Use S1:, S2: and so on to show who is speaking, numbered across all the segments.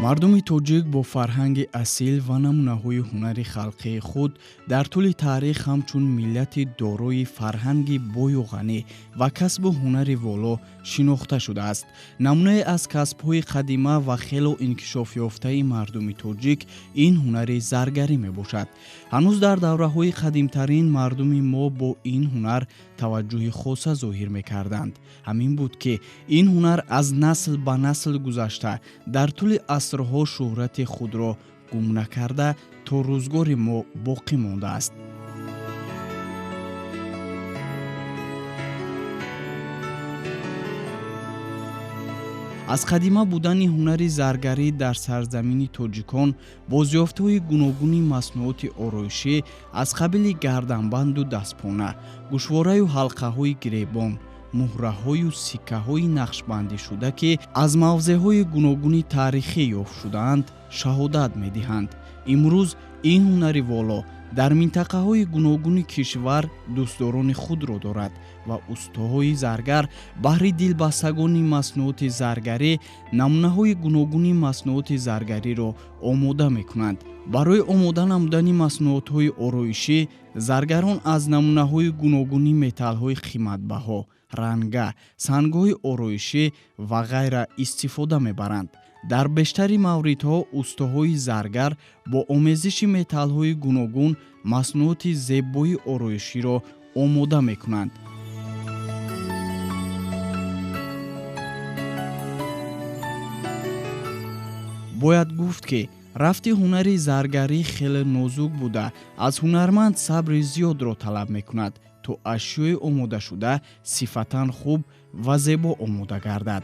S1: Мардуми тоҷик бо фарҳанги асил ва намунаҳои ҳунари халқии худ дар тӯли таърих ҳамчун миллати дорои фарҳанги бою ғанӣ ва касбу ҳунари воло шинохта шудааст. Намунае аз касбҳои қадима ва хело инкишофёфтаи мардуми тоҷик ин ҳунари заргарӣ мебошад. Ҳанӯз дар давраҳои қадимтарин мардуми мо бо ин ҳунар таваҷҷӯҳи хоса зоҳир мекарданд. Ҳамин буд, ки ин ҳунар аз насл ба насл гузашта дар тӯли асрҳо шӯҳрати худро гум накарда то рӯзгори мо боқӣ мондааст. Аз қадима будани ҳунари заргарӣ дар сарзамини тоҷикон бозёфтҳои гуногуни маснуоти ороишӣ аз қабили гарданбанду дастпона, гӯшвораю ҳалқаҳои гиребон, муҳраҳою сиккаҳои нақшбандишуда, ки аз мавзеъҳои гуногуни таърихӣ ёфт шудаанд, шаҳодат медиҳанд. Имрӯз ин ҳунари воло дар минтақаҳои гуногуни кишвар дӯстдорони худро дорад ва устоҳои заргар баҳри дилбастагони маснуоти заргарӣ намунаҳои гуногуни маснуоти заргариро омода мекунанд. Барои омода намудани маснуотҳои ороишӣ заргарон аз намунаҳои гуногуни металлҳои қиматбаҳо, ранга, сангҳои ороишӣ ва ғайра истифода мебаранд. Дар бештари мавридҳо устоҳои заргар бо омезиши металлҳои гуногун маснуоти зебои ороиширо омода мекунанд. Бояд гуфт, ки рафти ҳунари заргарӣ хеле нозук буда, аз ҳунарманд сабри зиёдро талаб мекунад, то ашёи омодашуда сифатан хуб ва зебо омода гардад.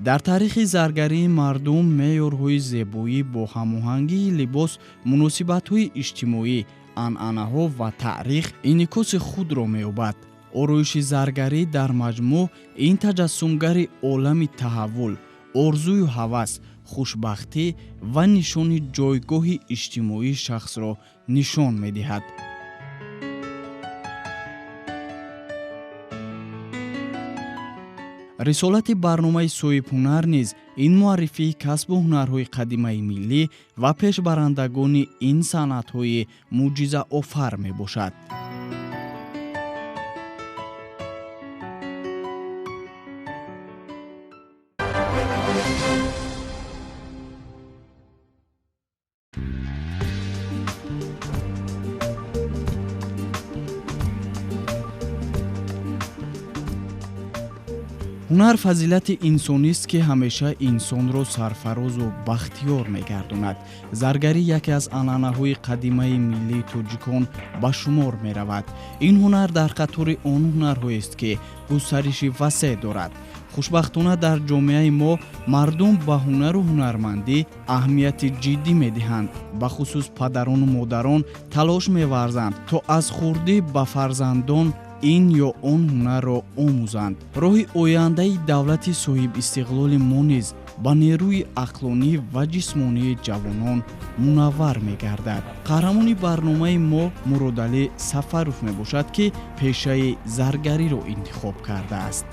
S1: Дар таърихи заргарии мардум меъёрҳои зебоӣ бо ҳамоҳангии либос, муносибатҳои иҷтимоӣ, анъанаҳо ва таърих инъикоси худро меёбад. Ороиши заргарӣ дар маҷмӯъ ин таҷассумгари олами таҳаввул, орзую ҳавас, хушбахтӣ ва нишони ҷойгоҳи иҷтимоии шахсро нишон медиҳад. Рисолати барномаи соҳибҳунар низ ин муаррифии касбу ҳунарҳои қадимаи миллӣ ва пешбарандагони ин санъатҳои мӯъҷизаофар мебошад. Ҳунар фазилати инсонист, ки ҳамеша инсонро сарфарозу бахтиёр мегардонад. Заргарӣ яке аз анъанаҳои қадимаи миллии тоҷикон ба шумор меравад. Ин ҳунар дар қатори он ҳунарҳоест, ки густариши васеъ дорад. Хушбахтона, дар ҷомеаи мо мардум ба ҳунару ҳунармандӣ аҳамияти ҷиддӣ медиҳанд. Бахусус падарону модарон талош меварзанд, то аз хурдӣ ба фарзандон ин ё он ҳунарро омӯзанд. Роҳи ояндаи давлати соҳибистиқлоли мо низ ба нерӯи ақлонӣ ва ҷисмонии ҷавонон мунаввар мегардад. Қаҳрамони барномаи мо Муродалӣ Сафаров мебошад, ки пешаи заргариро интихоб кардааст.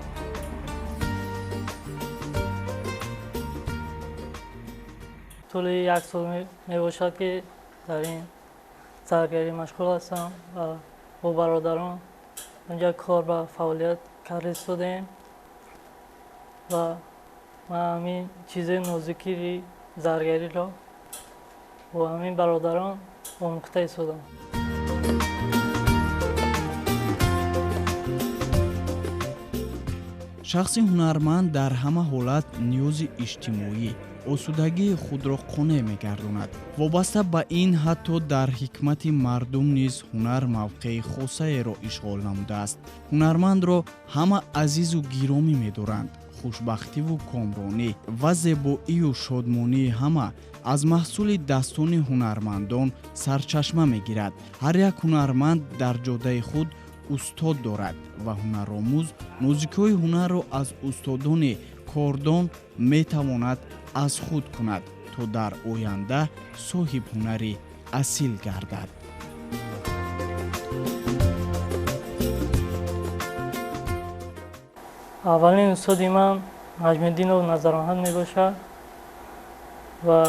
S2: Тӯли як сол мебошад, ки дар ин заргарӣ машғул ҳастам ва бо бародарон онҷа кор ва фаъолият карда истодаем ва ман ҳамин чизи нозукии заргариро бо ҳамин бародарон омӯхта истодам.
S1: Шахси ҳунарманд дар ҳама ҳолат ниёзи иҷтимоӣ, осудагии худро қонеъ мегардонад. Вобаста ба ин, ҳатто дар ҳикмати мардум низ ҳунар мавқеи хосаеро ишғол намудааст. Ҳунармандро ҳама азизу гиромӣ медоранд. Хушбахтиву комронӣ ва зебоию шодмонии ҳама аз маҳсули дастони ҳунармандон сарчашма мегирад. Ҳар як ҳунарманд дар ҷодаи худ устод дорад ва ҳунаромӯз нозикиҳои ҳунарро аз устодони кордон метавонад аз худ кунад, то дар оянда соҳибҳунари асил гардад.
S2: Аввалин устоди ман Наҷмиддинов Назароҳат мебошад ва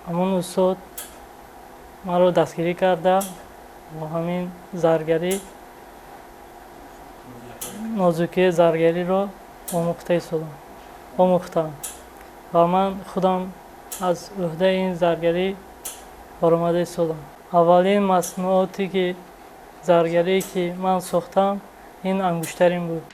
S2: ҳамон устод маро дастгирӣ карда бо ҳамин заргарӣ, нозукии заргариро омӯхтам ва ман худам аз ӯҳдаи ин заргарӣ баромада истодам. Аввалин маснуоте ки заргарие ки ман сохтам, ин ангуштарин буд.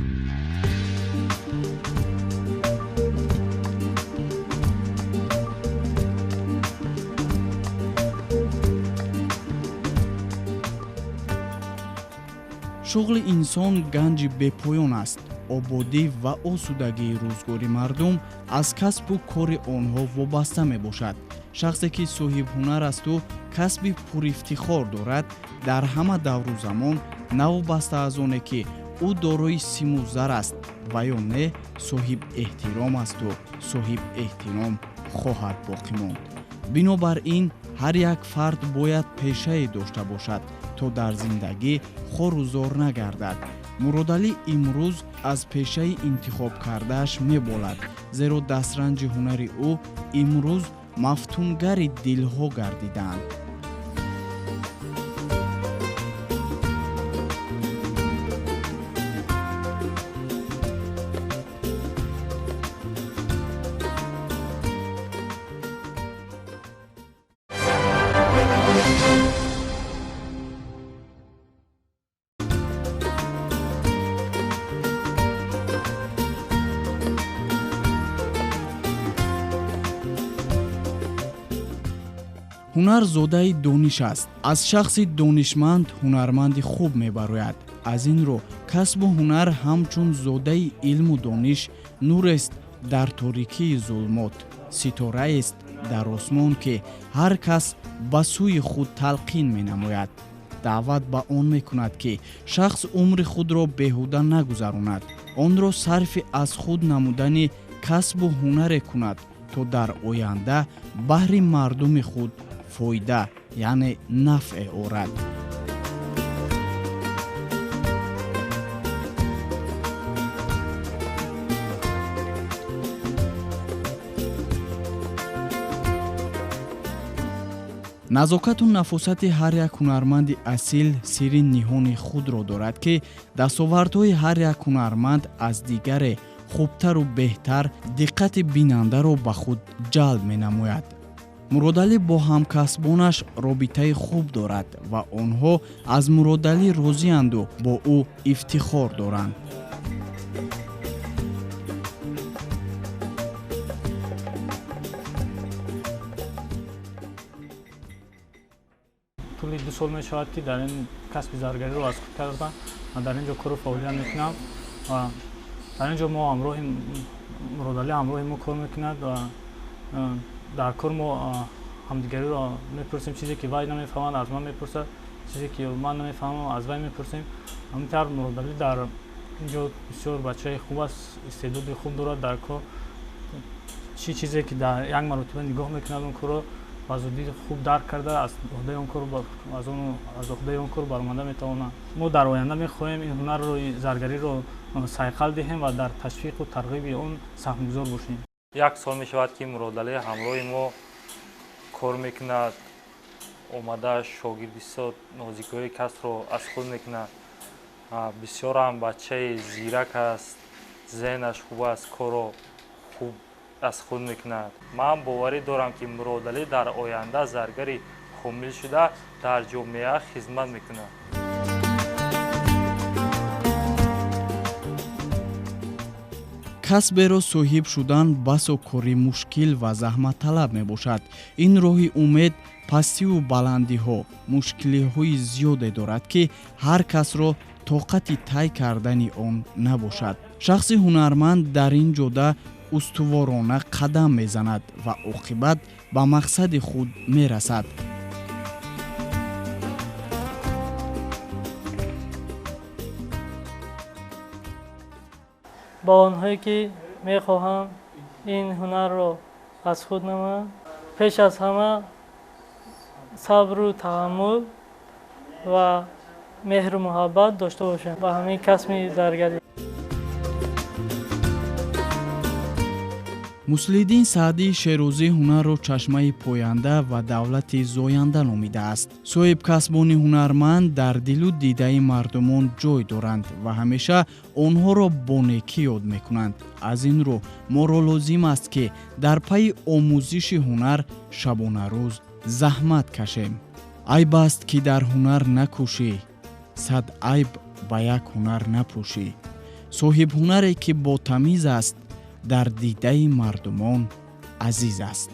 S1: Шуғли инсон ганҷи бепоён аст. Ободӣ ва осудагии рӯзгори мардум аз касбу кори онҳо вобаста мебошад. Шахсе ки соҳибҳунар асту касби пурифтихор дорад, дар ҳама давру замон, навобаста аз оне ки ӯ дорои симу зар аст ва ё не, соҳиб эҳтиром асту соҳиб эҳтиром хоҳад боқӣ монд. Бинобар ин ҳар як фард бояд пешае дошта бошад, то дар зиндагӣ хору зор нагардад. Муродалӣ имрӯз аз пешаи интихобкардааш меболад, зеро дастранҷи ҳунари ӯ имрӯз мафтунгари дилҳо гардидаанд. Ҳунар зодаи дониш аст. Аз шахси донишманд ҳунарманди хуб мебарояд. Аз ин рӯ касбу ҳунар ҳамчун зодаи илму дониш нурест дар торикии зулмот, ситораест дар осмон, ки ҳар кас ба сӯи худ талқин менамояд. Даъват ба он мекунад, ки шахс умри худро беҳуда нагузаронад, онро сарфи аз худ намудани касбу ҳунаре кунад, то дар оянда баҳри мардуми худ фоида, яъне нафъе орад. Назокату нафосати ҳар як ҳунарманди асил сирри ниҳони худро дорад, ки дастовардҳои ҳар як ҳунарманд аз дигаре хубтару беҳтар диққати бинандаро ба худ ҷалб менамояд. Муродалӣ бо ҳамкасбонаш робитаи хуб дорад ва онҳо аз Муродалӣ розианду бо ӯ ифтихор доранд.
S3: Тӯли 2 сол мешавад, ки дар ин касби заргариро аз худ кардам ва дар ин ҷо кору фаъолият мекунам ва дар ин ҷо мо ҳамроҳи Муродалӣ ҳамроҳи мо кор мекунад ва дар кор мо ҳамдигариро мепурсем. Чизе ки вай намефаҳмад, аз ман мепурсад, чизе ки ман намефаҳмам, аз вай мепурсем. Ҳамин тавр Муродалӣ дар ин ҷо бисёр бачаи хуб аст, истеъдоди хуб дорад дар кор. Чӣ чизе ки дар як маротиба нигоҳ мекунад, он корро ба зудӣ хуб дарк карда, аз уҳдаи он кор баромада метавонад. Мо дар оянда мехоҳем ин ҳунарро, заргариро сайқал диҳем ва дар ташвиқу тарғиби он саҳмгузор бошем.
S4: 1 сол мешавад, ки Муродалӣ ҳамроҳи мо кор мекунад, омада шогирди сод нозикиҳои касбро аз худ мекунад. Бисёрам бачаи зирак аст, зеҳнаш хуб аст, корро хуб аз худ мекунад. Ман боварӣ дорам, ки Муродалӣ дар оянда заргари комил шуда дар ҷомеа хизмат мекунад.
S1: Касберо соҳиб шудан басо кори мушкил ва заҳматталаб мебошад. Ин роҳи умед пастиву баландиҳо, мушкилиҳои зиёде дорад, ки ҳар касро тоқати тай кардани он набошад. Шахси ҳунарманд дар ин ҷода устуворона қадам мезанад ва оқибат ба мақсади худ мерасад.
S2: Ба онҳое ки мехоҳанд ин ҳунарро аз худ намоянд, пеш аз ҳама сабру таҳаммул ва меҳру муҳаббат дошта бошанд ба ҳамин касби заргарӣ.
S1: Муслиҳиддин Саъдии Шерозӣ ҳунарро чашмаи поянда ва давлати зоянда номидааст. Соҳибкасбони ҳунарманд дар дилу дидаи мардумон ҷой доранд ва ҳамеша онҳоро бо некӣ ёд мекунанд. Аз ин рӯ моро лозим аст, ки дар пайи омӯзиши ҳунар шабонарӯз заҳмат кашем. Айб аст, ки дар ҳунар накӯшӣ, сад айб ба як ҳунар напӯшӣ. Соҳибҳунаре, ки ботамиз аст, дар дидаи мардумон азиз аст.